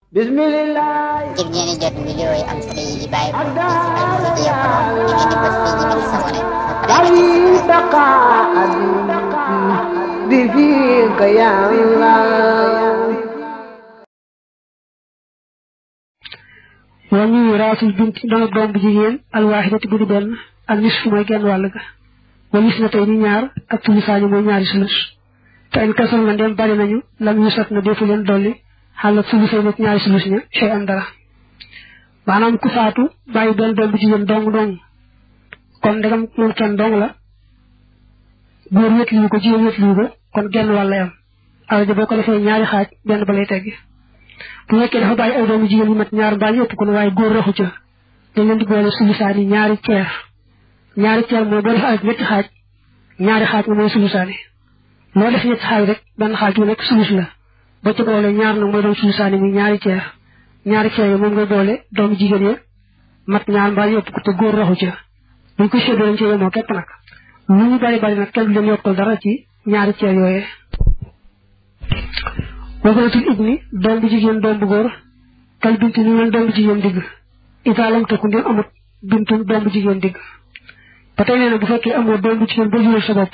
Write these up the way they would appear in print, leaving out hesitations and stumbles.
Bismillah. Ngir ngeen jot vidéo yi am solo yi bàyyi ko ci Al-Mouridiyyah Pro di ngeen di bës fii ñu bind s'abonné بفيك يا الله ومن راس البنت دون دوم بجيجين الواحدة بدي بن النصف موي genn wàll ga walis na tey ni ñaar ak tulisaani mooy ñaari sulus te en kasal na dem bari nañu lam ñu sot na defu leen dolli xala tulisay nit ñaari sulus ña shay an dara maanaam ku faatu bàyyi benn doom bu jigéen dong kon ndegam moom kenn dong la góor wét liu ko jigéen wét liu ko kon genn wàll am alal ja boo ko defee ñaari xaaj benn ba lay teggi bu fekkee dafa bàyyi ay doomu jigéen yu mat ñaar mbaa ñu ëpp ko waaye góor raxu ca dañ leen di boole sulusaani ñaari ceer mooy boo def alal ñetti xaaj ñaari xaaj nga mooy sulusaani loo def ñetti xaaj rek benn xaaj bu nekk sulus la ba ca boole ñaar nag mooy doon sulusaani muy ñaari ceer yi moom ngay boole doomu jigéen ya mat ñaar mbaa ñu ëpp ko te góor raxu ca buñ ko séddoo lañ ci yemoo képp nag lu ñu bari nag kenn du leen yokkal dara ci ñaari ceer yooyee wagalatul ibni doom bu jigéen doom bu góor kal bintu ni leen doom bu jigéen digg itaalam te ku ndem amut bintu doom bu jigéen digg ba tey nee na bu fekkee amoo doom bu jigéen ba jural sa bopp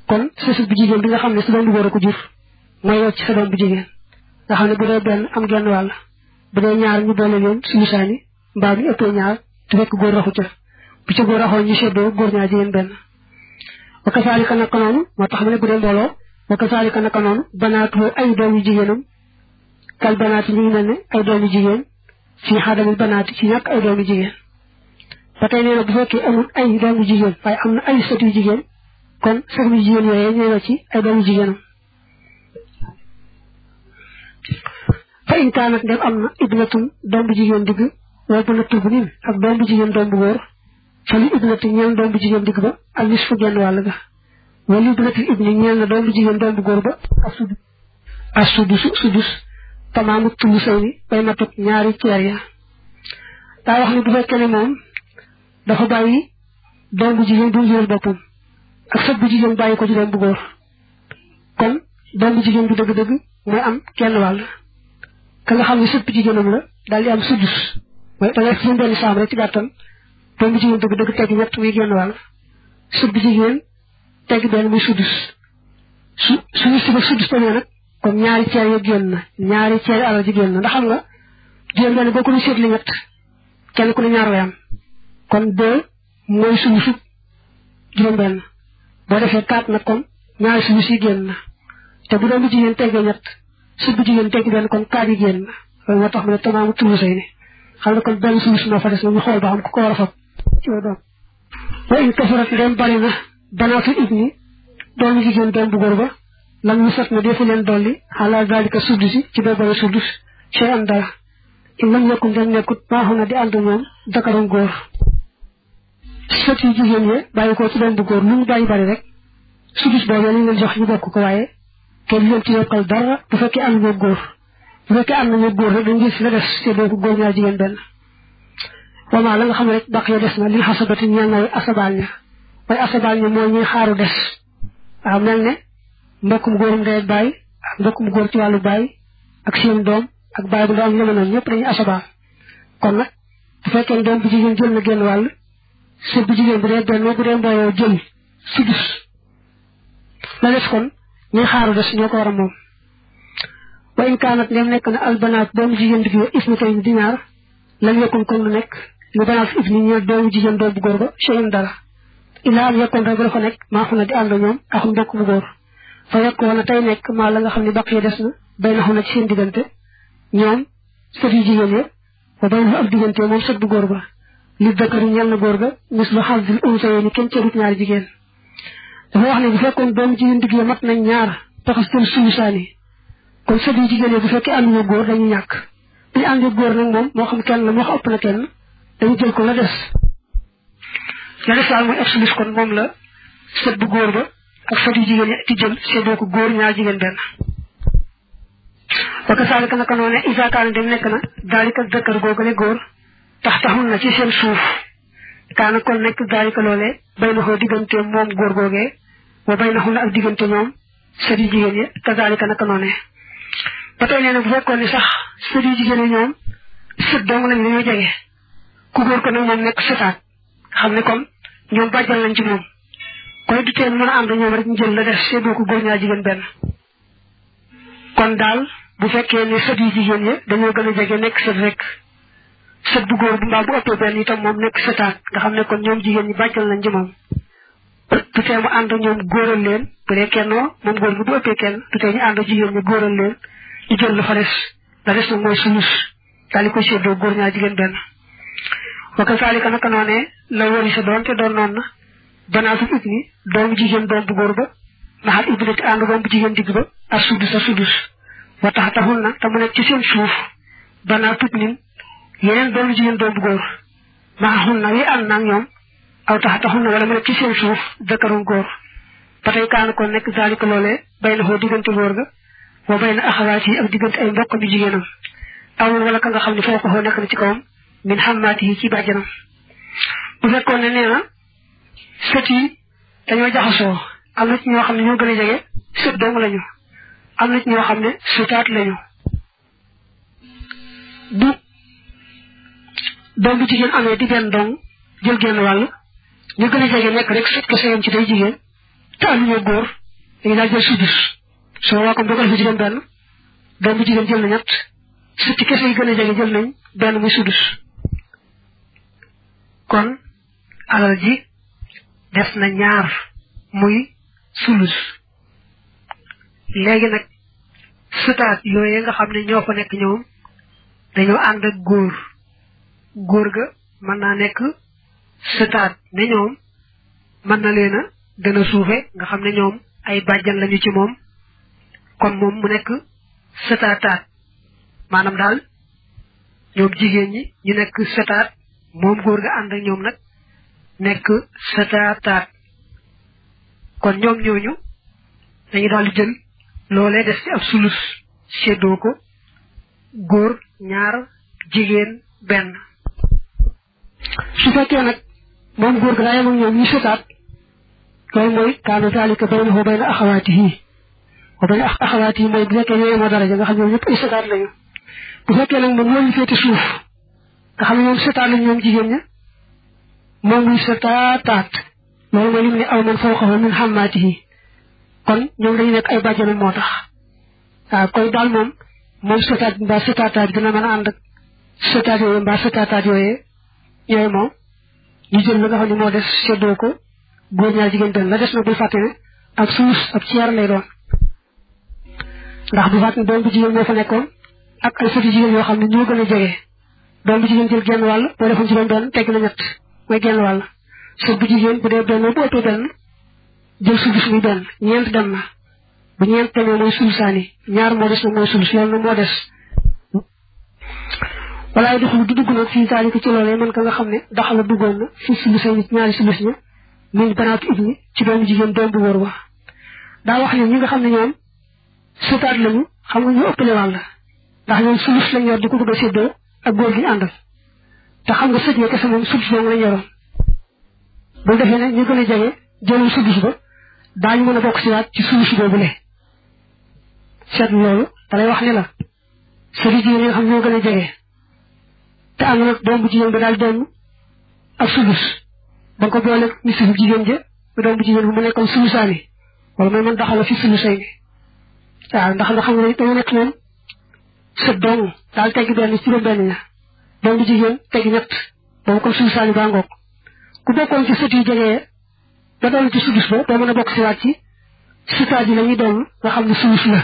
kon sa sët bu jigéen bi nga xam ne sa doom bu góor a ko jur mooy yow ci sa doom bu jigéen nga xam ne bu dee benn am genn wàll bu dee ñaar ñu boole leen sulusaani mbaa ñu ëppee ñaar te fekk góor raxu ca bu ca góor raxoo ñu seddoo góor ñaar jigéen benn wa kasaalika naka noonu moo tax mu ne bu dee mbooloo wa kasaalika naka noonu banaatu ay doomu jigéenam kal banaati ñu ngi mel ne ay doomu jigéen fii xaadamil banaati ci ñàkk ay doomu jigéen ba tey nee na bu fekkee amul ay doomu jigéen waaye am na ay sët yu jigéen kon sët yu jigéen yooyee ñëw ci ay doomu jigéenam fa in kaanat ndem am na ibnatun doom bu jigéen digg wala banatu bu nin ak doom bu jigéen doom bu góor fa li ibnati ñeel doom bu jigéen digg ba ak nis fu genn wàll ga wala ibnatil ibni ñeel na doom bu jigéen doom bu góor ba ak sudus tamaamu tulusay ni bay matut ñaari ceer ya daa wax ne bu fekkee ne moom dafa bàyyi doom bu jigéen bu jural boppam ak sët bu jigéen bàyyi ko ci doom bu góor kon doom bu jigéen bi dëgg-dëgg mooy am genn wàll ka nga xam ne sët bu jigéenam la daal di am sudus mooy da ngay suñu benn saam rek ci gàttal doom bu jigéen dëgg-dëgg tegg ñett muy genn wàll sët bu jigéen tegg benn muy sudus sudus tamit nag kon ñaari ceer ya génn na ñaari ceer alal ji génn na ndax xam nga juróom benn boo ko ñu seetli ñett kenn ku ne ñaar way am kon deux mooy sulusu juróom benn boo defee quatre nag kon ñaari sulus yi génn na te bu doom bu jigéen teggee ñett sët bu jigéen tegg benn kon quatre yi génn na loolu moo tax mu ne tamaamu tulusay ni xam ne kon benn sulus moo fa des na ñu xool ba xam ku ko war a fab ci doom wa in kasarat ndem bari na banaatul ibni doomu jigéen doom bu góor ba lam ñu sot na defu leen dolli xalaat dalika suddusi ci boobale suddus chey an dara in lam nekkul dem nekkut baaxu na di ànd moom dakarum góor sët yu jigéen ye bàyyi ko ci doom bu góor lu mu bàyyi bari rek suddus boobee lañ leen jox ñu bokk ko waaye kenn leen ci yokkal dara bu fekkee ànd ñoo góor bu fekkee ànd ñoo góor rek dañ gis la des te doo ko góor ñaar jigéen benn wamaa la nga xam ne rek baq ya des na li xasabati ñeel na way asabaal ña way asabaal ña mooy ñuy xaaru des waaw mel ne mbokkum góorum ndey ak baay ak mbokkum góor ci wàllu baay ak seen doom ak baay bu ndaw ak ñoom ñëpp dañuy asabaal kon nag bu fekkee doom bu jigéen jël na genn wàll sët bu jigéen bu dee benn bu dee mbooloo jël sudus la des kon ñuy xaaru des ñoo ko war a moom wa in kaanat ndem nekk na albanaat doomu jigéen digg ba is na tey di ñaar lan yekkun kon lu nekk lu banaat if ni ñeel doomu jigéen doom bu góor ba cheyin dara ilaa am yekkoon rek dafa nekk maa xu na di ànd ñoom ak mbokk bu góor fa yekkoon na tey nekk maa la nga xam ne baq yi des na bay na xu na ci seen diggante ñoom sët yu jigéen ya ba bay na ak diggante moom sët bu góor ba li dëkkari ñeel na góor ga mis lu xal dil unsayee ni kenn ceerut ñaari jigéen dafa wax ne bu fekkoon doomu jigéen digg ya mat nañ ñaar taxas tel sulusaani kon sët yu jigéen ya bu fekkee ànd ñu góor dañu ñàkk bu ñu àndee góor nag moom moo xam kenn la moo xam ëpp na kenn dañu jël ko la des daal mooy absolus kon moom la sët bu góor ba ak sët yu jigéen ñi di jël seddoo ko góor ñaar jigéen benn wa kasaalika naka noone isa kaana dem nekk na daalika dëkkër googale góor taxul na ci seen suuf kaana kon nekk daalika loole bay na xoo diggante moom góor googee wa bay na xu na ak diggante ñoom sët yu jigéen ñi kasaalika naka noone ba tey nee na bu fekkoon ni sax sët yu jigéen yi ñoom sët dong lañ dañoo jege ku góor ko nag moom nekk sëtaat xam ne kon ñoom bàjjal lañ ci moom koy du tee mën a ànd ñoom rek ñu jël la def séddoo ko góor ñaar jigéen benn kon daal bu fekkee ne sët yu jigéen yi dañoo gën a jege nekk sët rek sët bu góor bu mbaa bu ëppee benn itam moom nekk sëtaat nga xam ne kon ñoom jigéen ñi bàjjal lañ ci moom du tee mu ànd ñoom góoral leen bu dee kennoo moom góor gi bu ëppee kenn du tee ñu ànd jigéen ñi góoral leen ñu jël la fa des la des nag mooy sulus daal di ko séddoo góor ñaar jigéen benn wakka saalika naka noonee la wari sa doon te doon noonu na banaatul ibni doomu jigéen doom bu góor ba naxal ibni te ànd doom bu jigéen digg ba ak sudus wa tax taxul na te mu nekk ci seen suuf banaatul ibnin yeneen doomu jigéen doom bu góor maxaxul na wi ànd naag ñoom aw tax taxul na wala mu nekk ci seen suuf dëkkarum góor ba tey kaana kon nekk zaalika loolee bay na xoo diggante góor ga wa bay na axawaat yi ak diggante ay mbokk bi jigéenam awul wala ka nga xam ne foo ko xoo nekk na ci kawam min xammaati yi ci bàjjanam bu fekkoon ne nee na sët yi dañoo jaxasoo am na ci ñoo xam ne ñoo gën a jege sët dong lañu am na ci ñoo xam ne sëtaat lañu bu doom bu jigéen amee di benn dong jël genn wàll ñu gën a jege nekk rek sët ko sëyam ci day jigéen te amuñoo góor dañu daal jël sudus soo waa kon boo ko defee ci benn doom bu jigéen jël na ñett sët ci kese yi gën a jege jël nañ benn muy sudus kon alal ji des na ñaar muy sulus léegi nag sëtaat yooyu nga xam ne ñoo fa nekk ñoom dañoo ànd ak góor ga mën naa nekk sëtaat ne ñoom mën na leen a gën a suufe nga xam ne ñoom ay bàjjan lañu ci moom kon moom mu nekk sëtaataat maanaam daal ñoom jigéen ñi ñu nekk sëtaat moom góor ga ànd ak ñoom nag nekk sëtaataat kon ñoom ñooñu dañu daal di jël loolee des ci ab sulus séddoo ko góor ñaar jigéen benn su fekkee nag moom góor ga daa yem ak ñoom ñu sëtaat loolu mooy kaana zaalika baynahu wa bayna axawaatihi wa bayna axawaatihi mooy bu fekkee ñoo moo daraja nga xam ne ñoom ñëpp ay sëtaat lañu bu fekkee nag moom ñooñu féete suuf nga xam ne ñoom sëtaat lañu ñoom jigéen ña moom muy sëtaataat loolu mooy lim ne aw man fawqahu min xammaatihi kon ñoom dañu nekk ay bàjjanam moo tax waaw koy daal moom sëtaat mbaa sëtaataat dina mën a ànd ak sëtaat yooyu mbaa sëtaataat yooyu moom ñu jël la nga xam ne moo des séddoo ko góor ñaar jigéen benn la des na bul fàtte ne ak suus ab ceer lay doon ndax bu fàtte ne doom bu jigéen moo fa nekkoon ak ay sëti jigéen yoo xam ne ñoo gën a jege doom bu jigéen jël genn wàll boo defoon ci benn tegg na ñett mooy genn wàll sët bu jigéen bu dee benn bu ëppee benn jël sulus muy benn ñeent dem na bu ñeent demee mooy sulusaani ñaar moo des nag mooy sulus loolu nag moo des walaay doxul du dugg nag fii zaalika ci loolee man ka nga xam ne daxala duggoon na fii sulusay nit ñaari sulus ña min banaatu ibni ci doomu jigéen doom bu góor ba daa wax ne ñi nga xam ne ñoom sëtaat lañu xam nga ñu ëppale wàll ndax ñoom sulus lañ yor di ko bëgg a séddoo ak góor gi ñu àndal te xam nga sët ya kese moom sulus moom lañ yoroon bu defee ne ñu gën a jege jëlul sulus ba daañu mën a bokk si waat ci sulus boobu le seet loolu da lay wax ne la sëti jigéen yi nga xam ñoo gën a jege te am nag doom bu jigéen ba daal doon ak sulus da nga ko boole nisif jigéen ja ba doom bu jigéen bu mu nekkoon sulusaani wala mooy man daxala fi sulusay ni waaw ndax nga xam ne dañu nekk moom sët dong daal tegg benn ci benn ña doom bu jigéen tegg ñett boobu kon sulusaani baa ngoog ku bokkoon ci sët yu jegee ba doon ci sulus ba doo mën a bokk si waat ci sëtaat yi la ñuy doon nga xam ne sulus la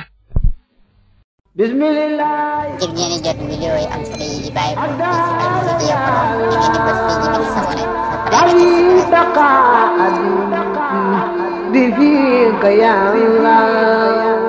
bismillah ngir ngeen di jot vidéo yi am solo yi bàyyi ko ci Alfayda Pro ngeen di bës fii ñu bind sabone bi fiika ya Allah